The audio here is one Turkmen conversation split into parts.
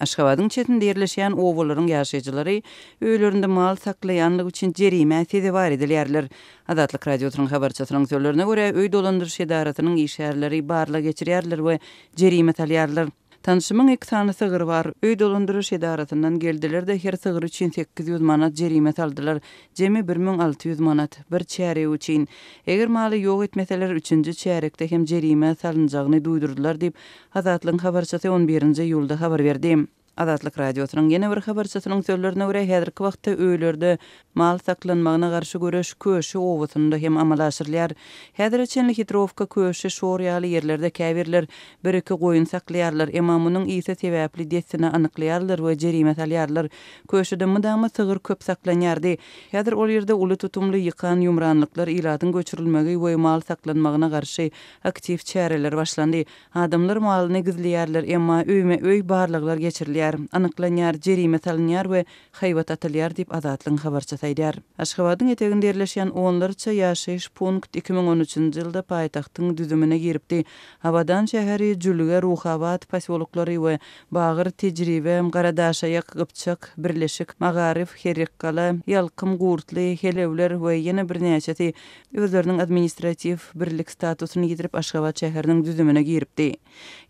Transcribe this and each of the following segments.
Aşgabadyň çetinde ýerleşýän obalaryň ýaşaýjylary öýlerinde mal saklaýanlygy üçin jerimä sezewar edilýärler. Azatlyk Radiosynyň habarçysynyň sözlerine görä, öý dolandyryş edarasynyň işgärleri barlag geçirýärler we jerime salýarlar. Tanşymyň iki sany sygry bar. Öý dolandyryş edarasyndan geldiler-de, her sygyr üçin 800 manat jerime saldylar. Jemi 1600 manat. Bir çärýek üçin. Eger maly ýok etmeseler, üçünji çärýekde hem jerime salynjagyny duýdurdylar diýip, Azatlygyň habarçysy on birinji iýulda habar berdi. Azatlyk Radiosynyň ýene bir habarçysynyň sözlerine görä, häzirki wagtda öýlerde mal saklanmagyna garşy göreş Köşi obasynda hem amala aşyrylýar. Häzire çenli Hitrowka, Köşi, Şor ýaly ýerlerde käbirler bir-iki goýun saklaýarlar, emma munuň ysy sebäpli dessine anyklaýarlar we jerime salýarlar. Köşüde mydama sygyr köp saklanýardy. Häzir ol ýerde uly tutumly ýykan-ýumranlyklar, ilatyň göçürilmegi we mal saklanmagyna garşy aktiw çäreler başlandy. Adamlar malyny gizleýärler, emma öýme-öý barlaglar geçirilýär, anyklanýar, jerime salynýar we haýbat atylýar diýip, Azatlygyň habarçysy aýdýar. Aşgabadyň eteginde ýerleşýän onlarça ýaşaýyş punkt 2013-nji ýylda paýtagtyň düzümine giripdi. Abadan şäheri, Jülge, Ruhabat posýoloklary we Bagyr, Tejribe, Garadaşaýak, Gypjak, Birleşik, Magaryf, Herrikgala, Ýalkym, Gurtly, Helewler we ýene birnäçesi özleriniň administratiw birlik statusyny ýitirip Aşgabat şäheriniň düzümine giripdi.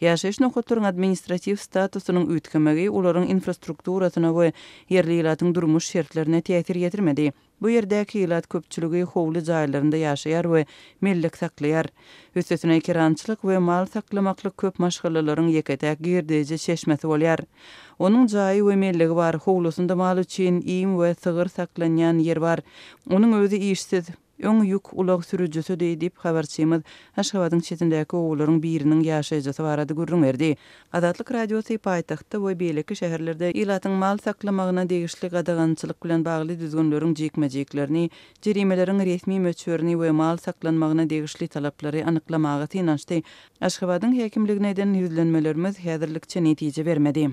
Ýaşaýyş nokatlaryň administratiw statusynyň üýtgemegi olaryň infrastrukturasyna we ýerli ilatyň durmuş şertlerine täsir ýetirmedi. Bu ýerdäki ilat köpçüligi howly jaýlarynda ýaşaýar we mellek saklaýar. Üstesine ekerançylyk we mal saklamaklyk köp maşgalalaryň ýeke-täk girdeji çeşmesi bolýar. Onuň jaýy we mellegi bar, howlusynda mal üçin iým we sygyr saklanýan ýer bar. Onuň özi işsiz, öň ýük ulag sürüjisidi diýip, habarçymyz Aşgabadyň çetindäki obalaryň biriniň ýaşaýjysy barada gürrüň berdi. Azatlyk Radiosy paýtagtda we beýleki şäherlerde ilatyň mal saklamagyna degişli gadagançylyk bilen bagly düzgünleriň jikme-jiklerini, jerimeleriň resmi möçberini we mal saklanmagyna degişli talaplary anyklamaga synanyşdy. Aşgabadyň häkimligine eden ýüzlenmelerimiz häzirlikçe netije bermedi.